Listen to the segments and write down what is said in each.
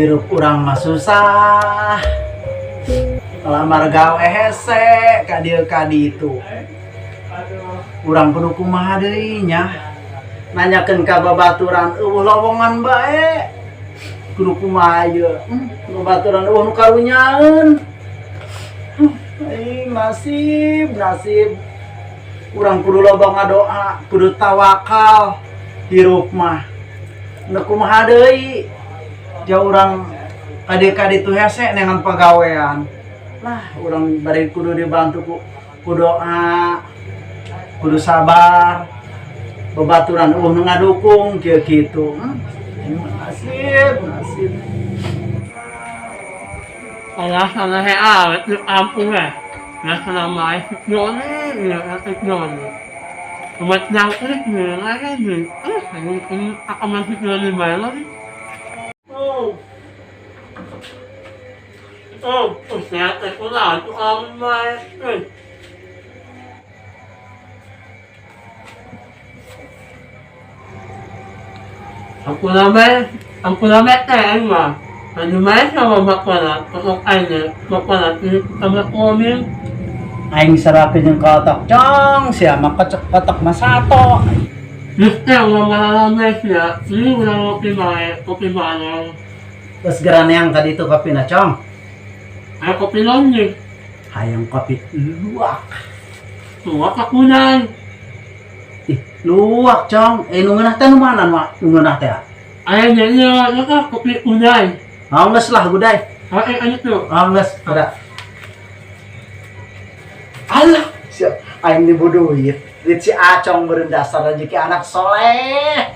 Hirup urang mah susah. Lamar gawe hese ka dieu ka ditu. Urang kudu kumaha deui nya. Nanyakeun ka babaturan euweuh lowongan bae. Kudu kumaha ieu? Babaturan euweuh nu karunyaeun. Aing nasib, nasib. Urang kudu loba ngadoa, kudu tawakal hirup mah. Nu kumaha deui? Ja urang kade-kade tu hese dengan pagawean. Lah, urang bari kudu dibantu ku doa, kudu sabar. Babaturan euweuh nu ngadukung kieu kitu. Nasib, nasib. Alah, sama saya awet di kampung ya. Nah, selama itu Joni, ya, itu Joni. Buat yang ini, lagi, ini, aku masih Joni banget. Oh, oh, saya terkenal itu orang baik. Aku lama teh mah. Anu mah sama makanan, pokok aja, makanan ini sama komen. Aing serakeun jeung kotok cong, sia mah kocok kotok mah sato. Mister lama-lama sia, ini udah ngopi bae, kopi bareng. Terus geran yang tadi itu kopi na cong. Ayo kopi lagi. Hayang kopi luwak. Luwak aku nai. Ih, luwak cong. Nu ngeunah teh nu mana nu ngeunah teh? Ayo nyanyi, ya kan kopi unai. Ah, geus lah gudai. Ah, ayo tuh. Ah, geus, udah. Alah, siap. Aing nibu duit. Duit si Acong meureun dasar rezeki anak soleh.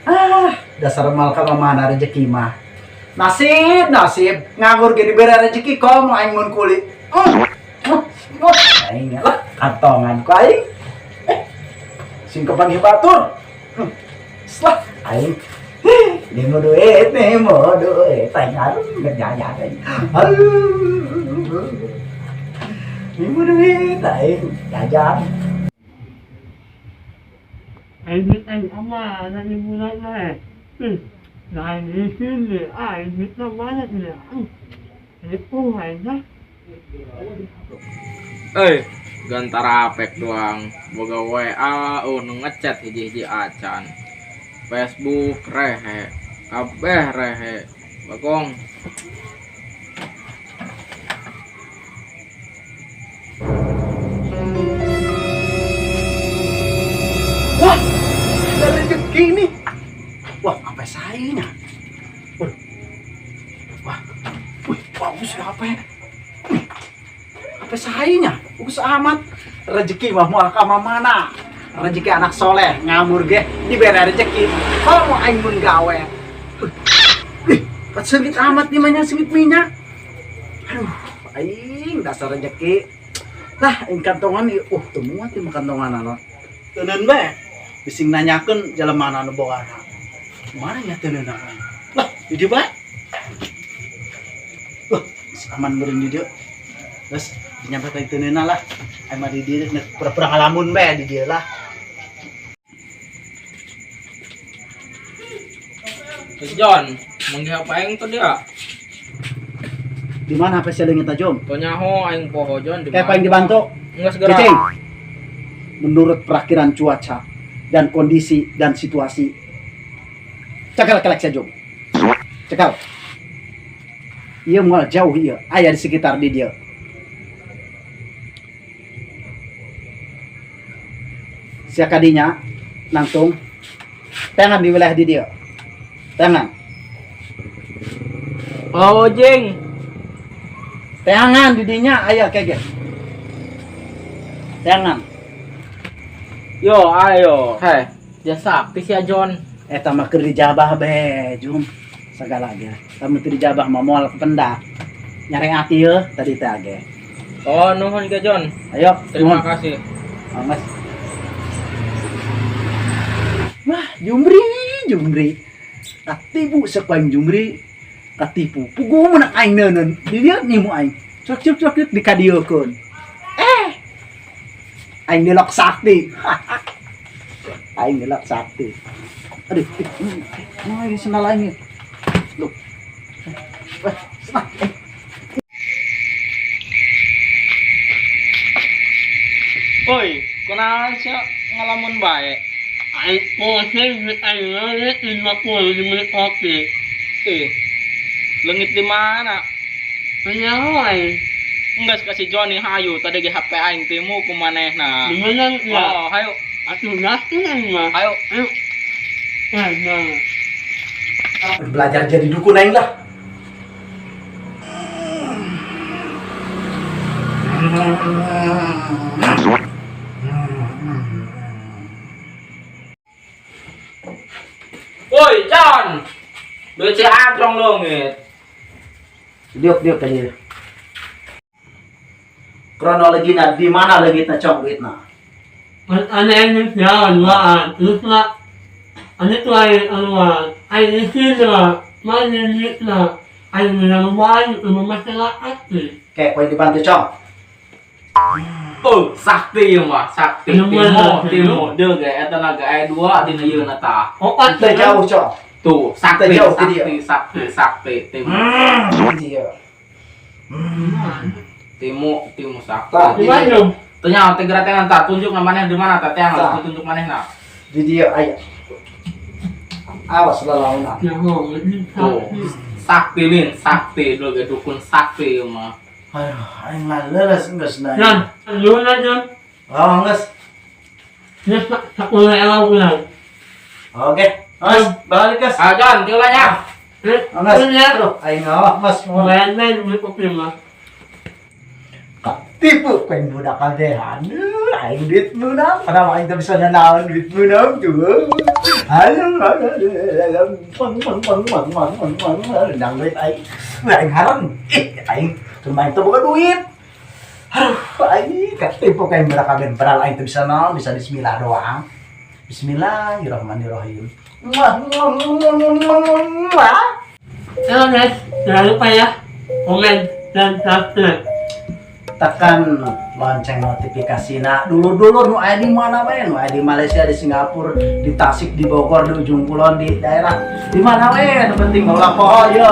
Ah, dasar mal ka mana rezeki mah. Nasib, nasib. Nganggur ge dibere rezeki komo aing mun kulit. Aing lah kantongan ku aing. Sing kapanggih batur. Selah aing. Nemo duit, nemo duit. Aing aduh ngerjayan aing. Aduh. Nemo duit aing jajan. Aing aing ama anak ibu nak. Nah, di sini, ini mana ni? Ini pun aja. Gantara apek doang. Boga WA, oh nu ngechat hiji-hiji acan. Facebook rehe, kabeh rehe. Bagong. Wah, ada rezeki nih. Wah, apa sayanya? Waduh. Wah, wih, bagus ya apa ya? Wih, apa sayanya? Bagus amat. Rezeki mah moal ka mana? Rezeki anak soleh ngamur ge dibere rezeki. Kalau mau aing mun gawe. Wih, wih, sengit amat nih mah sengit minyak. Aduh, aing dasar rezeki. Lah, aing kantongan ieu, teu muat ieu mah kantongan anu. Teuneun bae. Bising nanyakeun jelema anu bogana. Mana nya teuneun aing? Lah, di dieu bae. Wah, aman meureun di dieu. Terus dinyampe teh teuneunna lah. Aing mah di dieu pura-pura ngalamun bae di dieu lah. John, manggih apa aing tuh dia? Di mana apa sih leungit Jom? Tuh nyaho aing poho John di Kayak apa yang dibantu? Enggak segera. Cicing. Menurut perakhiran cuaca dan kondisi dan situasi, cekal kelek saja Jom. Cekal. Iya mual jauh iya, aya di sekitar di dia. Sia kadinya nangtung tangan di wilayah di dia. Tangan. Oh, jeng. Tangan di dinya aya kege. Tangan. Yo, ayo. Hei, dia sakti sih John. Eta mah keur dijabah be, Jum. Segala ge. Tamu teu dijabah mah moal kependak. Nyare ati yeuh tadi teh ge. Oh, nuhun ke John. Ayo, terima nuhun. Kasih. Oh, Mas. Wah, Jumri, Jumri. Katipu sekuaing Jumri. Katipu. Pugu menang aing neuneun. Di dieu nimu aing. Cok cok cok cok dikadiekeun. Aing nilok sakti. Aing nilok sakti. Aduh, ini sendal aing. Loh. Wah, eh. Oi, kunaon sia ngalamun bae? Ay, pusing, ay, leungit 50 dibeli kopi. Eh. Leungit di mana? Kenapa ay? Enggak kasih Joni hayu tadi ge HP aing timu ku manehna. Di mana ya? Oh, hayu. Atuh gaskeun aing mah. Hayu. Ayo. Eh, nah. Belajar jadi dukun aing lah. Woi, John. Duit si Acong leungit. Diuk diuk tadi. Kronologina di mana leungitna, Cong, duitna? Aneh ini jalan waan, terus lah, aneh tuh ay anu ay di sini lah, mana duit lah, ay bilang waan, rumah masyarakat sih. Kayak poin dibantu, Cong. Oh, sakti ieu mah, sakti. Anu Timu, mana? timu. Deul ge eta naga aya dua dina ieu na tah. Opat Teu jauh, Cong. Tuh, sakti, Teu jauh ti sakti, dia. Sakti, sakti, timu. Iya. Timu, timu sakti. Tah. Di mana? Tanya teh geura teh tah tunjuk maneh di mana tah teh Tah. tunjuk manehna. Di dia aya. Awas lalaunan. Ya, oh, ini Tuh. sakti. Sakti lin, sakti dulu ge dukun sakti ieu mah. Aduh, aing mah leuleus geus na. Jan, lu na Jan, Oh, geus. dia 10 euro ulang. Oke. Mas, balik geus. Ah, John, tiulah nya. Eh, Oh, geus. ini ya, Aduh, aing ngawah, Mas. main-main beli kopi mah. Tipu ku aing budak kabehan. Aing duit meunang. Padahal aing teu bisa nanaon duit meunang tuh. Halo, halo, halo, peng peng peng peng peng peng peng nendang duit aing. Wah, aing haran. Ih, aing cuma aing teu boga duit. Aduh, aing katipu ku aing budak kabehan. Padahal aing teu bisa naon, bisa bismillah doang. Bismillahirrahmanirrahim. Muah, muah, muah, muah, muah, muah. Halo guys, jangan lupa ya, komen dan subscribe. Tekan lonceng notifikasi. Nah, dulu-dulu nu aya di mana wae, nu aya di Malaysia, di Singapura, di Tasik, di Bogor, di Ujung Kulon, di daerah di mana wae, nu penting ulah poho ye.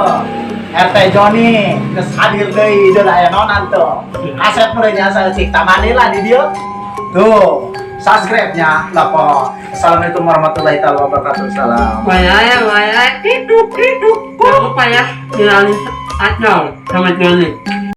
RT Joni geus hadir deui, deui aya naonan tuh. Kaset meureun nya saeutik tamani lah di dieu. Tuh, subscribe-nya lah poho. Assalamualaikum warahmatullahi taala wabarakatuh. Salam. Waya, waya, itu, itu. Jangan lupa ya, kenalin Acong sama Joni.